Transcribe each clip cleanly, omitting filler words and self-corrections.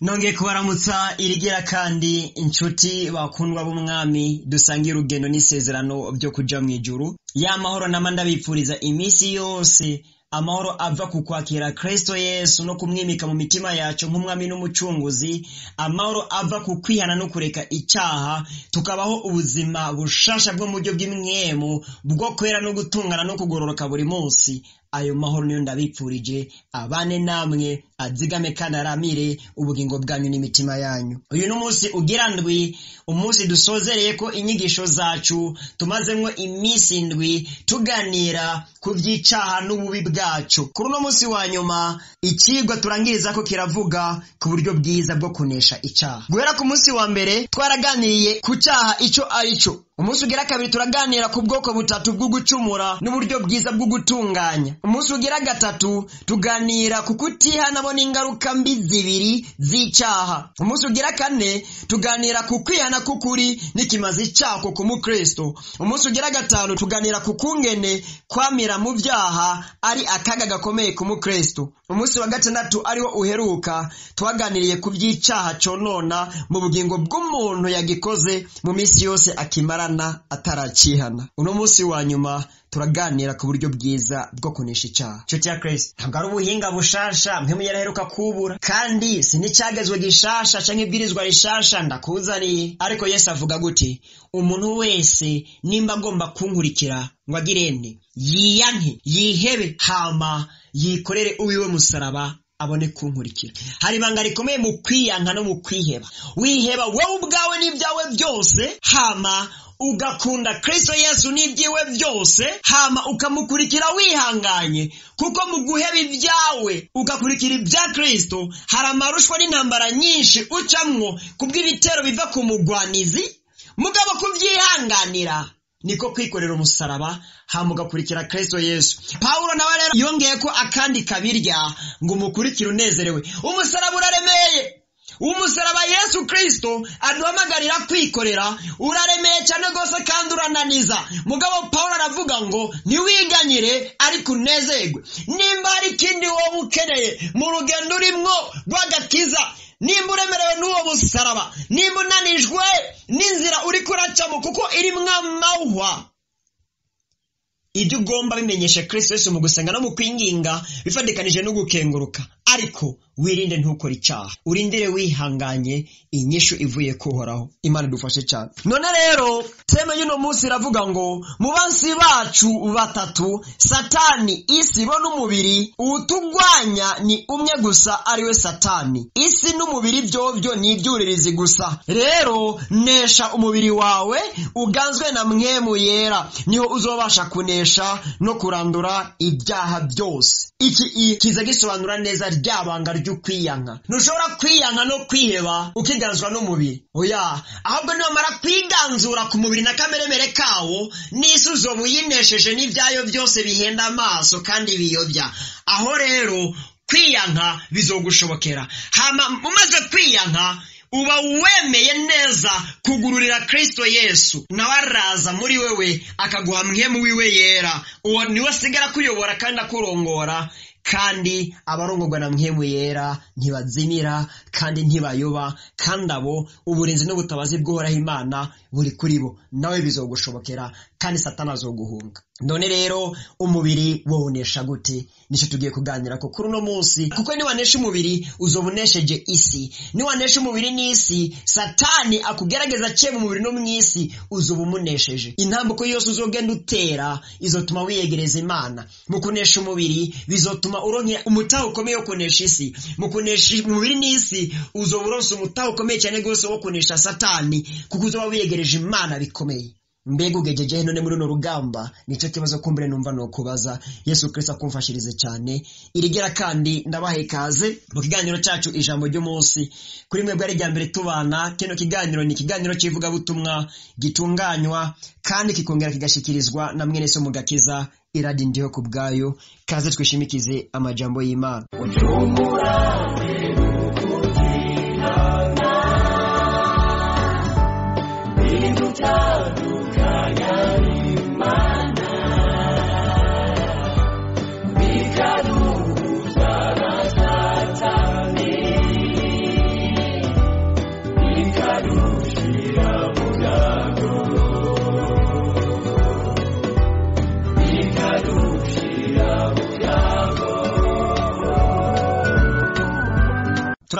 Nongeye kubaramutsa irigira kandi inshuti bakundwa b'umwami dusangiye urugendo n'isezerano byo kuja mu ijuru. Ya mahoro nama ndabipfuriza iminsi yose, amahoro ava ku kwakira Kristo Yesu no kumwimika mu mitima yacu nk'umwami n'umucunguzi, amahoro ava ku kwihana no kureka icyaha, tukabaho ubuzima bushasha bwo mu buryo bw'imwemu bwo kwera no gutungana no kugororoka buri munsi. Ayo mahoro niyo ndabipfurije, abane namwe, azigame kandi aramire ubugingo bwanyu n'imitima yanyu. Uyu ni umunsi ugira ndwi, umunsi dusozereye ko inyigisho zacu tumazemwo iminsi indwi tuganira ku by'icaha n'ububi bwacu. Kuri uno munsi wa nyuma, ikigwa turangiriza ko kiravuga ku buryo bwiza bwo kunesha icaha. Guhera ku munsi wa mbere twaraganiriye ku caha ico ari cyo. Umunsi ugira kabiri turaganira ku bwoko butatu bwo gucumura n'uburyo bwiza bwo gutunganya. Umunsi ugira gatatu tuganira ku kutihana bo n'ingaruka mbi zibiri z'icaha. Umunsi ugira kane tuganira ku kwihana k'ukuri n'ikimazi cako ku mukristo. Umunsi ugira gatanu tuganira ku kungene kwamira mu vyaha ari akaga gakomeye ku mukristo. Umunsi wa gatandatu ariwo uheruka twaganiriye ku vy'icaha conona mu bugingo bw'umuntu yagikoze mu minsi yose akimarana ataracihana. Uno munsi wa nyuma turaganira ku buryo bwiza bwo kunesha icaha. Nshuti ya Kristo, ntabwo ari ubuhinga bushasha mwe yaraheruka kubura, kandi si n'icagezwe gishasha canke ibwirizwa rishasha ndakuzaniye. Ariko Yesu avuga gute? Umuntu wese nimba agomba kunkurikira ngo agirene, yiyanke, yihebe, hama yikorere uwiwe musaraba abone kunkurikira. Hari ibanga rikomeye mu kwiyanka no mu kwiheba. Wiheba wowe ubwawe n'ibyawe byose, hama ugakunda Kristo Yesu n'ibyiwe byose, hama ukamukurikira wihanganye, kuko mu guheba ibyawe ugakurikira ibya Kristo hari amarushwa n'intambara nyinshi ucamwo kubw'ibitero biva ku mugwanizi. Mugabo kubyihanganira niko kwikorera umusaraba, hama ugakurikira Kristo Yesu. Paulo nawe rero yongeye ko akandi kabirya ngo umukurikire unezerewe. Umusaraba uraremeye. Umusaraba Yesu Kristo aduhamagarira kwikorera uraremeye cyane rwose kandi urananiza. Mugabo Paulo aravuga ngo ntiwiganyire ariko unezerwe. Nimba hari ikindi wowe ukeneye mu rugendo urimwo rw'agakiza, nimba uremerewe n'uwo musaraba, nimba unanijwe n'inzira uriko uracamo kuko irimwo amahwa, ibyo ugomba bimenyesha Kristo Yesu mu gusenga no mu kwinginga bifatikanije no gukenguruka. Ariko wirinde ntukore icaha, urindire wihanganye inyishu ivuye kuhoraho. Imana idufashe cyane. None rero teme y'uno munsi iravuga ngo mu bansi bacu batatu, Satani, isi bo n'umubiri, utugwanya ni umwe gusa ariwe Satani. Isi n'umubiri vyovyo ni ivyuririzi gusa. Rero nesha umubiri wawe uganzwe na mwemu yera, niho uzobasha kunesha no kurandura ibyaha byose. Iki kiza gisobanura neza ryabanga ry'ukwiyanka. Ntushobora kwiyanka no kwiheba ukiganzwa n'umubiri, oya, ahubwo niwamara kwiganzura ku mubiri na kameremere kawo, n'isi uzoba uyinesheje n'ibyayo byose bihenda amaso kandi biyobya. Aho rero kwiyanka bizogushobokera. Hama umaze kwiyanka uba wemeye neza kugururira Kristo Yesu, nawe araza muri wewe akaguha mwemu wiwe yera. Uwo niwe asigara kuyobora kandi akurongora, kandi abarongorwa na mwemu yera ntibazimira kandi ntibayoba, kandi abo uburinzi n'ubutabazi bw'Uhoraho Imana buri kuri bo, nawe bizogushobokera kandi Satani azoguhunga. None rero umubiri wowonesha gute? Nico tugiye kuganira ko kuri uno munsi, kuko niwanesha umubiri uzobunesheje isi. Niwanesha umubiri n'isi, Satani akugerageza cye mu mubiri no mw'isi, uzoba umunesheje. Intambuko yose uzogenda utera izotuma wiyegereza Imana. Mu kunesha umubiri bizotuma uronke umutaho ukomeye wo kunesha isi. Mu kunesha umubiri n'isi uzoba uronse umutaho ukomeye cyane rwose wo kunesha Satani, kuko uzoba wiyegereje Imana bikomeye. Mbega ugejeje none muri runo rugamba? Nico kibazo kumbure numva no kubaza. Yesu Kristo akumfashirize cyane. Irigera kandi ndabaha ikaze mu kiganiro cyacu ijambo ry'umunsi. Kuri mwe bwari rya mbere tubana, kino kiganiro ni ikiganiro c'ivugabutumwa gitunganywa kandi kikongera kigashikirizwa na mwene so mugakiza Iradi Ndiho ku bwayo. Kaze twishimikize amajambo y'Imana. Bikaduhuza na Satani.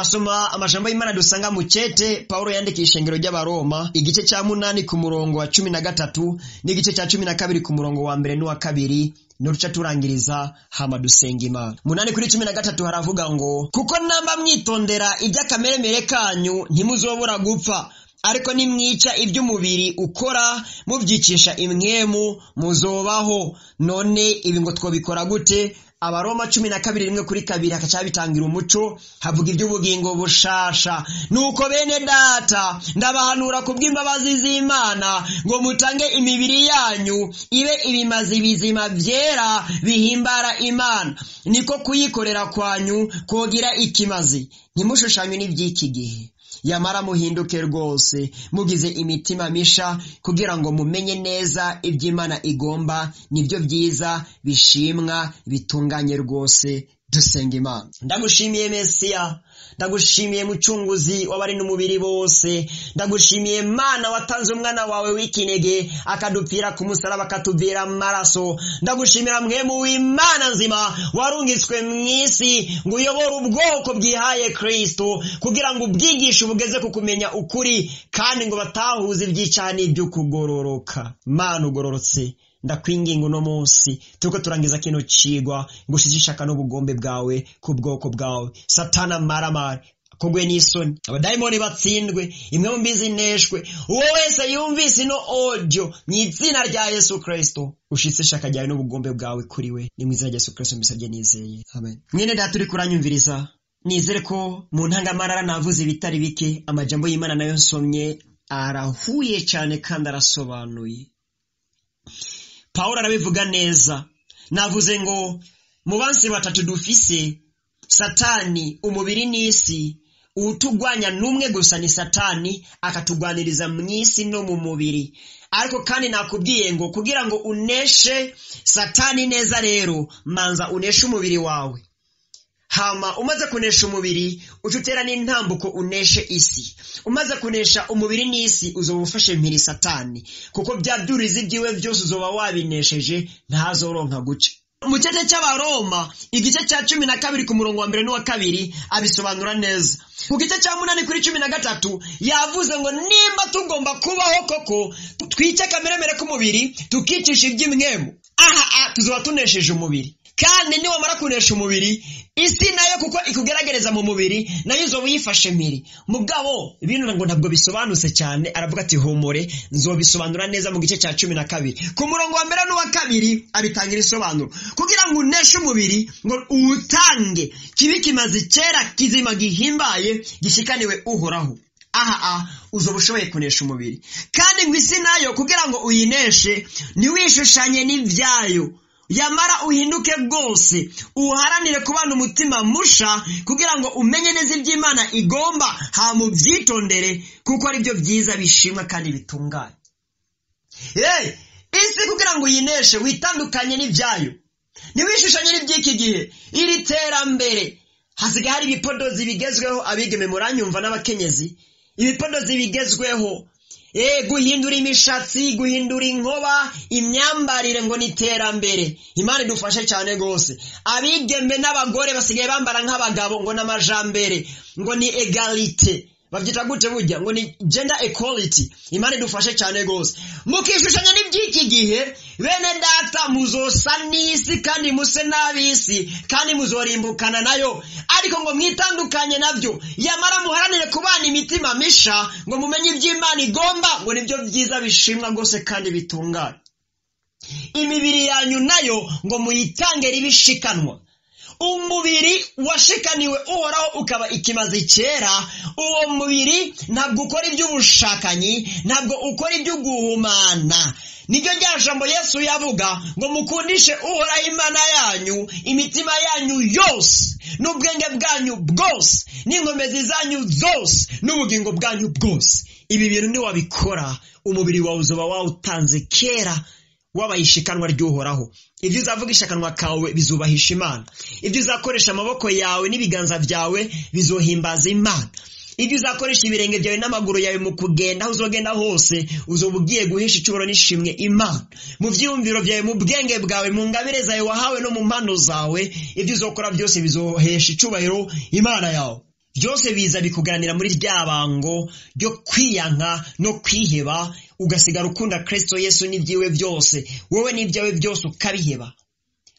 Turasoma amajambo y'Imana dusanga mu cete Paulo yandikiye ishengero ry'Abaroma, igice cya 8 ku murongo wa 13 n'igice cya 12 ku murongo wa 1 n'uwa 2, nuruca turangiriza hama dusenga Imana. 8:13 haravuga ngo kuko namba mwitondera iby'akameremere kanyu ntimuzobura gupfa, ariko nimwica iby'umubiri ukora mubyicisha imwemu muzobaho. None ibi ngo twobikora gute? Abaroma 12:1-2 hakaca bitangira umuco, havuga iby'ubugingo bushasha. Nuko bene data, ndabahanura kubw'imbabazi z'Imana ngo mutange imibiri yanyu ibe ibimazi bizima byera bihimbara Imana, niko kuyikorera kwanyu kogira ikimazi. Ntimushushanywe n'iby'iki gihe, yamara muhinduke rwose mugize imitima misha, kugira ngo mumenye neza iby'Imana igomba, nibyo byiza bishimwa bitunganye rwose. Dusenga Imana. Ndagushimiye Mesiya, ndagushimiye mucunguzi w'abari n'umubiri bose, ndagushimiye Mana watanze umwana wawe w'ikinege akadupfira ku musaraba akatuvira amaraso. Ndagushimira mwemu w'Imana nzima warungitswe mw'isi ngo uyobore ubwoko bwihaye Kristo, kugira ngo ubwigishe ubugeze ku kumenya ukuri, kandi ngo batahuze iby'icyaha n'iby'ukugororoka. Mana ugororotse, ndakwinginga uno munsi turiko turangiza kino cigwa ngo ushize ishaka n'ubugombe bwawe ku bwoko bwawe. Satana maramare kogwe n'isoni, abadayimoni batsindwe, imwe mu mbizi ineshwe. Uwo wese yumvise ino audio mu izina rya Yesu Kristo, ushitse ishaka ryawe n'ubugombe bwawe kuri we, ni mu izina rya Yesu Kristo mbisabye nizeye, amen. Mwene data uri kuranyumviriza, nizere ko mu ntangamarara navuze ibitari bike. Amajambo y'Imana nayo nsomye arahuye cyane kandi arasobanuye. Paulo arabivuga neza. Navuze ngo mu bansi batatu dufise, Satani, umubiri n'isi, utugwanya numwe gusa ni Satani, akatugwaniriza mw'isi no mu mubiri. Ariko kandi nakubwiye ngo kugira ngo uneshe Satani neza rero, manza uneshe umubiri wawe. Hama umaze kunesha umubiri, ucutera n'intambuko uneshe isi. Umaze kunesha umubiri n'isi, uzoba ufashe mpiri Satani, kuko bya byurizi byiwe byose uzoba wabinesheje, ntazoronka guca. Mu cece cy'Abaroma igice cya 12 ku murongo wa 1 n'uwa 2 abisobanura neza. Ku gice cya 8:13 yavuze ngo nimba tugomba kubaho koko, twice kameremere k'umubiri, tukicisha iby'imwemu, aha tuzoba tunesheje umubiri. Kandi niwamara kunesha umubiri, isi nayo kuko ikugeragereza mu mubiri, nayo izoba uyifashe mpiri. Mugabo ibintu ngo ntabwo bisobanutse cyane, aravuga ati humure nzobisobanura neza mu gice cya 12 ku murongo wa 1 n'uwa 2 abitangira isobanuro. Kugira ngo uneshe umubiri, ngo uwutange kibi kimaze kera kizima gihimbaye gishikaniwe Uhoraho, aha uzoba ushoboye kunesha umubiri. Kandi ngo isi nayo kugira ngo uyineshe, ntiwishushanye n'ibyayo, yamara uhinduke rwose, uharanire kubana umutima musha, kugira ngo umenye neza iby'Imana igomba, hama ubyitondere, kuko ari byo byiza bishimwa kandi bitunganye. Isi kugira ngo uyineshe witandukanye n'ibyayo, ntiwishushanye n'iby'iki gihe, iri terambere. Hasigaye hari ibipodozi bigezweho, abigeme muranyumva n'abakenyezi, ibipodozi bigezweho, guhindura imishatsi, guhindura inkoba, imyambarire ngo ni iterambere. Imana idufashe cyane gose. Abigeme n'abagore basigaye bambara nk'abagabo ngo n'amajambere, ngo ni egalite, bavyita gute burya, ngo ni gender equality. Imana idufashe cyane gose. Mukishushanya n'iby'iki gihe, bene data, muzosa n'isi kandi muse n'ab'isi, kandi muzorimbukana nayo. Ariko ngo mwitandukanye nabyo, yamara muharanire kubana imitima misha, ngo mumenye iby'Imana igomba, ngo nibyo byiza bishimwa rwose kandi bitunganye. Imibiri yanyu nayo ngo muyitange ribishikanwa. Umubiri washikaniwe Uhoraho ukaba ikimazi cyera, uwo mubiri ntabwo ukora iby'ubushakanyi, ntabwo ukora iby'uguhumana. Nibyo rya jambo Yesu yavuga ngo mukundishe Uhoraho Imana yanyu imitima yanyu yose, n'ubwenge bwanyu bwose, n'inkomezi zanyu zose, n'ubugingo bwanyu bwose. Ibi bintu niwabikora, umubiri wawe uzoba wawutanze kera, wabaye ishikanwa ry'Uhoraho. Ibyo uzavuga ishakanwa kawe bizubahisha Imana. Ibyo uzakoresha amaboko yawe n'ibiganza byawe bizohimbaza Imana. Ibyo uzakoresha ibirenge byawe n'amaguru yawe mu kugenda, aho uzogenda hose, uzoba ugiye guhisha icubahiro n'ishimwe Imana. Mu vyiyumviro byawe, mu bwenge bwawe, mu ngabire zawe wahawe no mu mpano zawe, ibyo uzokora byose bizohesha icubahiro Imana yawe. Byose biza bikuganira muri rya bango ryo kwiyanka no kwiheba, ugasigara ukunda Kristo Yesu n'ibyiwe byose, wowe n'ibyawe byose ukabiheba.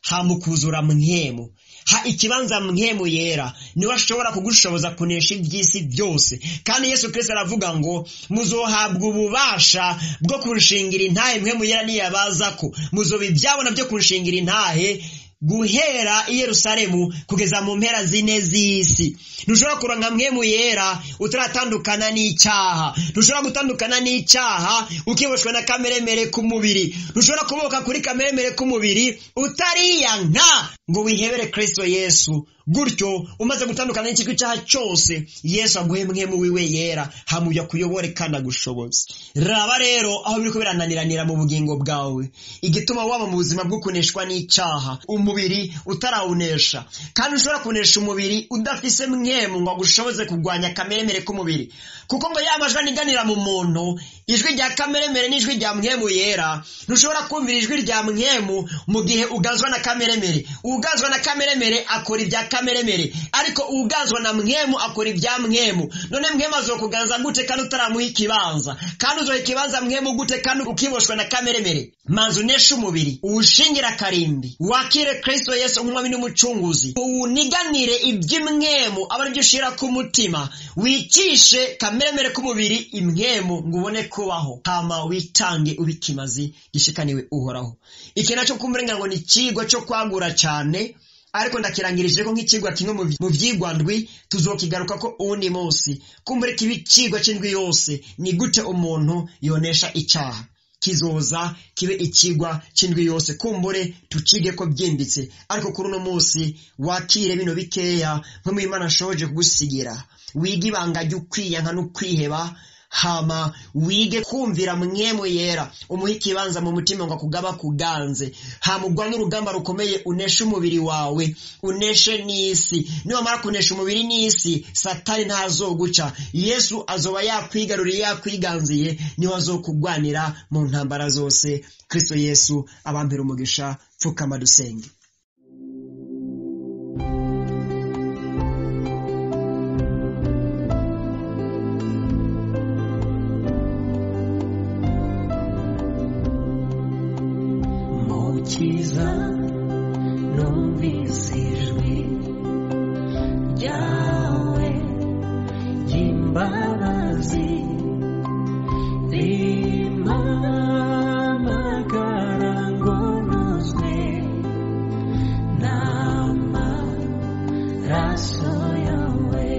Hamukuzura mpwemu, ha ikibanza mpwemu yera, niwe ashobora kugushoboza kunesha iby'isi byose. Kandi Yesu Kristo aravuga ngo muzohabwa ububasha bwo kunshingira intahe, mpwemu yera niyabazako muzoba ibyabona byo kunshingira intahe guhera i Yerusalemu kugeza mu mpera zine z'isi. Ntushobora kuronka mpwemu yera utaratandukana n'icyaha. Ntushobora gutandukana n'icyaha ukiboshwe na kameremere k'umubiri. Ntushobora kuboka kuri kameremere k'umubiri utariyanka ngo wihebere Kristo Yesu. Gutyo umaze gutandukana n'ikigwi cyaha cyose, Yesu aguhe mpwemu wiwe yera, hamuya kuyobore kandi agushoboze. Raba rero aho biriko birananiranira mu bugingo bwawe, igituma waba mu buzima bwo kuneshwa n'icyaha, umubiri utarawunesha. Kandi ushobora kunesha umubiri udafise mpwemu ngo agushoboze kurwanya kameremere k'umubiri, kuko ngo ya majwi aniganira mu muntu, ijwi rya kameremere n'ijwi rya mpwemu yera. Ntushobora kumvira ijwi rya mpwemu mu gihe uganzwa na kameremere. Uganzwa na kameremere akora ibya kameremere, ariko uganzwa na mpwemu akora ibya mpwemu. None mpwemu azokuganza gute kandi utaramuha ikibanza? Kandi uzoha ikibanza mpwemu gute kandi ukiboshwa na kameremere? Manza uneshe umubiri, uwushingira akarimbi, wakire Kristo Yesu nk'umwami n'umucunguzi, uwuniganire iby'imwemu aba aribyo ushira ku mutima, wicishe kameremere k'umubiri imwemu ngo ubone kubaho, hama witange ube ikimazi gishikaniwe Uhoraho. Iki nacyo kumburenga ngo ni ikigwa cyo kwagura cyane, ariko ndakirangirije ko nk'ikigwa kimwe mu vyigwa ndwi tuzokigaruka ko uwundi munsi. Kumbure kiba ikigwa c'indwi yose, ni gute umuntu yonesha icyaha. Kizoza kibe ikigwa c'indwi yose, kumbure tucige ko byimbitse. Ariko kuri uno munsi wakire bino bikeya nko Imana ashoboje kugusigira. Wige ibanga ry'ukwiyanka n'ukwiheba, hama wige kumvira mwemu yera, umuhe ikibanza mu mutima ngo akugaba kuganze, hama ugwane urugamba rukomeye, uneshe umubiri wawe, uneshe n'isi. Niwamara kunesha umubiri n'isi, Satani ntazoguca. Yesu azoba yakwigaruriye, yakwiganziye, niwe azokugwanira mu ntambara zose. Kristo Yesu abampera umugisha. Pfukama dusenge. Mukiza, numvise ijwi ryawe ry'imbabazi rimpamagara ngo nuzwe n'amaraso yawe.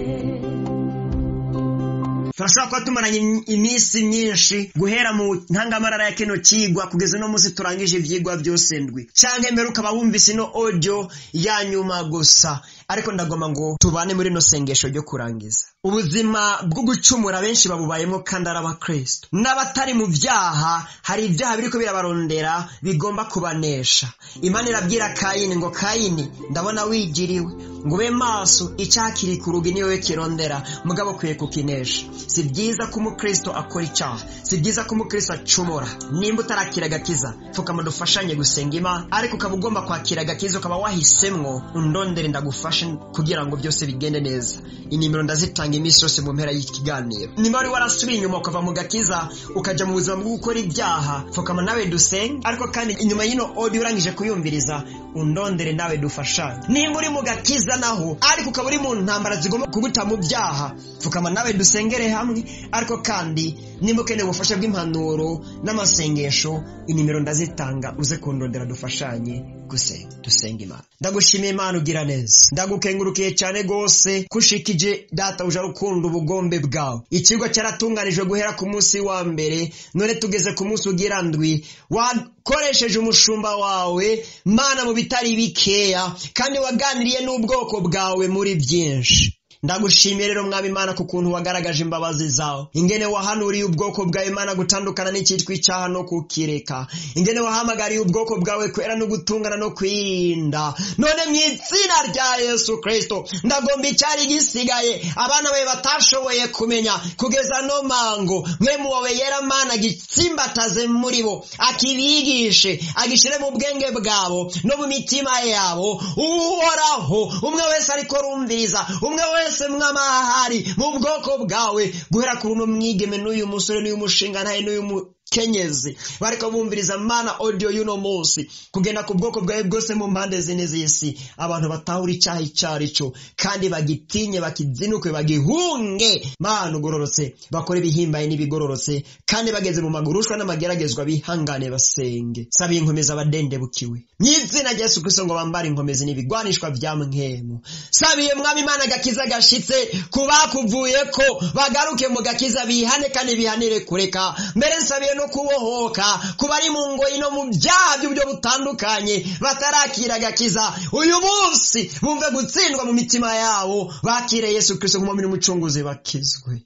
Turashobora kuba tumaranye iminsi myinshi guhera mu ntangamarara ya kino kigwa kugeza uno munsi turangije ivyigwa byose ndwi, canke mbere ukaba wumvise ino audio ya nyuma gusa. Ariko ndagomba ngo tubane muri no sengesho ryo kurangiza. Ubuzima bwo gucumura benshi babubayemo kandi ari abakristo n'abatari mu vyaha. Hari ibyaha biriko birabarondera bigomba kubanesha. Imana irabwira Kayini ngo Kayini, ndabona wigiriwe, ngo ube maso, icyaha kiri ku rugi niwe kirondera, mugabo ukwiye kukinesha. Si byiza ko umukristo akora icyaha, si byiza ko umukristo acumura. Nimba utarakira agakiza, pfukama dufashanye gusenga Imana. Ariko ukaba ugomba kwakira agakiza, ukaba wahisemwo, undondere ndagufashe kugira ngo byose bigende neza. Inimero ndazitanga iminsi yose mu mpera y'ikiganiro. Nimba wari warasubiye inyuma ukava mu gakiza ukaja mu buzima bwo gukora ibyaha, pfukama nawe dusenge. Ariko kandi inyuma y'ino audio urangije kuyumviriza, undondere nawe dufashanye. Nimba uri mu gakiza naho ariko ukaba uri mu ntambara zigomba kuguta mu byaha, pfukama nawe dusengere hamwe. Ariko kandi nimba ukeneye ubufasha bw'impanuro n'amasengesho, inimero ndazitanga, uze kundondera dufashanye gusenga. Dusenga Imana. Ndagushimiye Imana ugira neza, ndagukengurukiye cyane gose kushikije data uja rukundo ubugombe bwawe. Ikigwa cyaratunganijwe guhera ku munsi wa mbere, none tugeze ku munsi ugira ndwi. Wakoresheje umushumba wawe Mana mu bitari bikeya, kandi waganiriye n'ubwoko bwawe muri byinshi. Ndagushimiye rero Mwami Imana ku kuntu wagaragaje imbabazi zawe, ingene wahanuriye ubwoko bwawe Imana gutandukana n'icyitwa icyaha no kukireka, ingene wahamagariye ubwoko bwawe kwera no gutungana no kwirinda. None mu izina rya Yesu Kristo ndagomba icyari gisigaye abana bawe batashoboye kumenya kugeza no mango, mwemu wawe yera Mana gitsimbataze muri bo, akibigishe, agishire mu bwenge bwabo no mu mitima yabo. Uhoraho, umwe wese ariko rumviriza, umwe wese wese mwamahari mu bwoko bwawe, guhera kuri uno mwigeme n'uyu musore n'uyu mushingantahe n'uyu mukenyezi bariko bumviriza Mana audio y'uno munsi, kugenda ku bwoko bwawe bwose mu mpande zine z'isi, abantu batahura icaha icarico kandi bagitinye, bakizinukwe, bagihunge. Mana ugororotse, bakore ibihimbaye n'ibigororotse, kandi bageze mu magurushwa n'amageragezwa bihangane basenge. Saba inkomezi abadendebukiwe mw'izina rya Yesu Kristo ngo bambare inkomezi n'ibigwanishwa vya mpwemu. Sabiye Mwami Imana agakiza gashitse ku bakuvuyeko, bagaruke mu gakiza, bihane kandi bihanire kureka. Mbere nsabiye no kubohoka ku bari mu ngoyi no mu byaha by'uburyo butandukanye batarakira agakiza, uyu munsi bumve gutsindwa mu mitima yabo, bakire Yesu Kristo nk'umwami n'umucunguzi, bakizwe.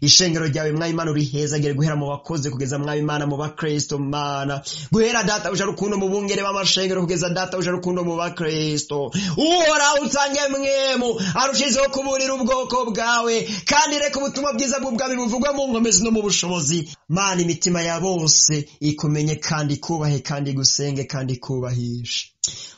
Ishengero ryawe Mwami Imana urihezagire guhera mu bakozi kugeza Mwami Imana mu bakristo Mana, guhera data uja rukundo mu bungere b'amashengero kugeza data uja rukundo mu bakristo. Uhoraho utange mwemu arushizeho kuburira ubwoko bwawe, kandi reka ubutumwa bwiza bw'ubwami buvugwe mu nkomezi no mu bushobozi. Mana, imitima ya bose ikumenye kandi ikubahe kandi igusenge kandi ikubahishe.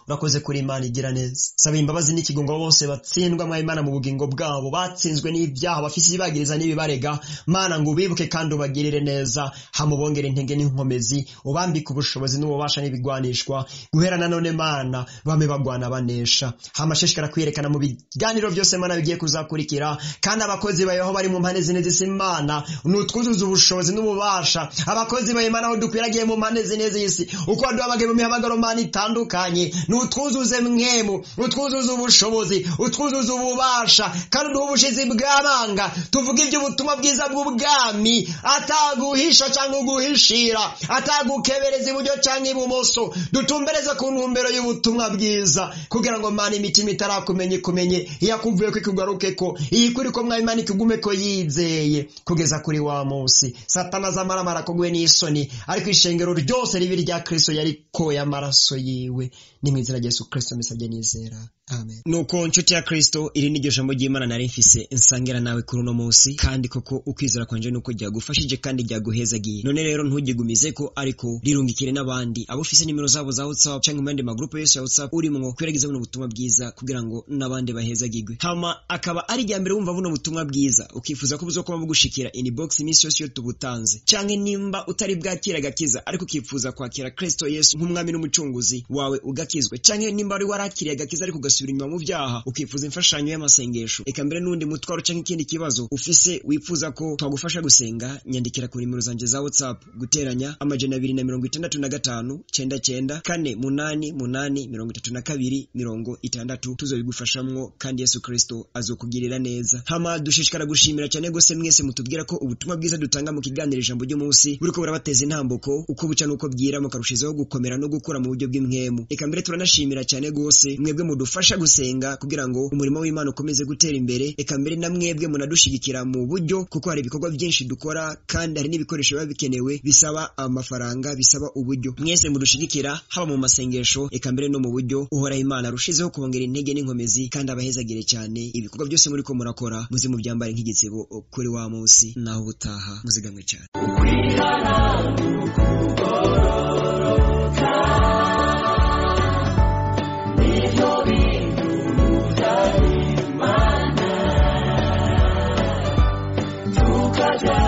Urakoze kuri Imana igira neza. Saba imbabazi n'ikigongo bose batsindwa mwa Imana mu bugingo bwabo, batsinzwe n'ibyaha, bafise ibibagiriza n'ibibarega. Mana ngo ubibuke kandi ubagirire neza, hamubongere intege n'inkomezi, ubambike ubushobozi n'ububasha n'ibigwanishwa. Guhera na none Mana bame bagwana banesha. Hamashishikara kwiyerekana mu biganiro byose Mana bigiye kuzakurikira, kandi abakozi bawe aho bari mu mpande zine z'isi Mana nutwuzuza ubushobozi n'ububasha. Abakozi bawe Mana aho dukwiragiye mu mpande zine z'isi, uko waduhamagaye mu mihamagaro Mana itandukanye, nutwuzuze mwemu, utwuzuze ubushobozi, utwuzuze ububasha, kandi uduhe ubushizi bw'abanga tuvuge iby'ubutumwa bwiza bw'ubwami, ataguhisha cyangwa uguhishira, atagukebereza iburyo cyangwa ibumoso. Dutumbereze ku ntumbero y'ubutumwa bwiza, kugira ngo Mana imitima itarakumenya ikumenye, iyakuvuye ko ikugarukeko, iyikuriko Mwami Imana ikugumeko yizeye kugeza kuri wa munsi Satani azamaramara akogwe n'isoni, ariko ishengero ryose ribe irya Kristo yarikoye amaraso yiwe. Ni mu izina rya Yesu Kristo mbisabye nizera, amen. Nuko nshuti ya Kristo, iri ni ryo jambo ry'Imana nari mfise nsangira nawe kuri uno munsi, kandi koko ukwizera kwanje nuko ryagufashije kandi ryaguhezagiye. None rero ntugigumize ko, ariko rirungikire n'abandi abo ufise nimero zabo za WhatsApp canke mu yandi magrupe yose ya WhatsApp urimwo, kwiragiza buno butumwa bwiza kugira ngo n'abandi bahezagirwe. Hama akaba ari irya mbere wumva buno butumwa bwiza, ukifuza ko buzokoma bugushikira inbox iminsi yose iyo tubutanze, canke nimba utari bwakira agakiza ariko ukifuza kwakira Kristo Yesu nk'umwami n'umucunguzi wawe ugakizwe, canke nimba wari warakiriye agakiza ariko ugasubira inyuma mu byaha ukifuza imfashanyo y'amasengesho, eka mbere n'undi mutwaro canke ikindi kibazo ufise wifuza ko twagufasha gusenga, nyandikira ku nimero zanje za WhatsApp guteranya 265 99 4 8 8 32 60, tuzobigufashamwo kandi Yesu Kristo azokugirira neza. Hama dushishikara gushimira cyane gose mwese mutubwira ko ubutumwa bwiza dutanga mu kiganiro ijambo ry'umunsi buriko burabateza intambuko uko buca nuko bwira, mukarushizaho gukomera no gukura mu buryo bw'impwemu. Eka mbere turanashimira cyane gose mwebwe mudufasha gusenga kugira ngo umurimo w'Imana ukomeze gutera imbere. Eka mbere na mwebwe munadushigikira mu buryo, kuko hari ibikorwa byinshi dukora kandi hari n'ibikoresho biba bikenewe bisaba amafaranga, bisaba uburyo. Mwese mudushigikira haba mu masengesho, eka mbere no mu buryo. Uhoraho Imana arushizeho kubongera intege n'inkomezi kandi abahezagire cyane. Ibikorwa byose muriko murakora muze mubyambare nk'igitsebo kuri wa munsi, naho ubutaha muzigamwe cyane. Kwihana kugororoka nibyo bintu by'Imana, tukajya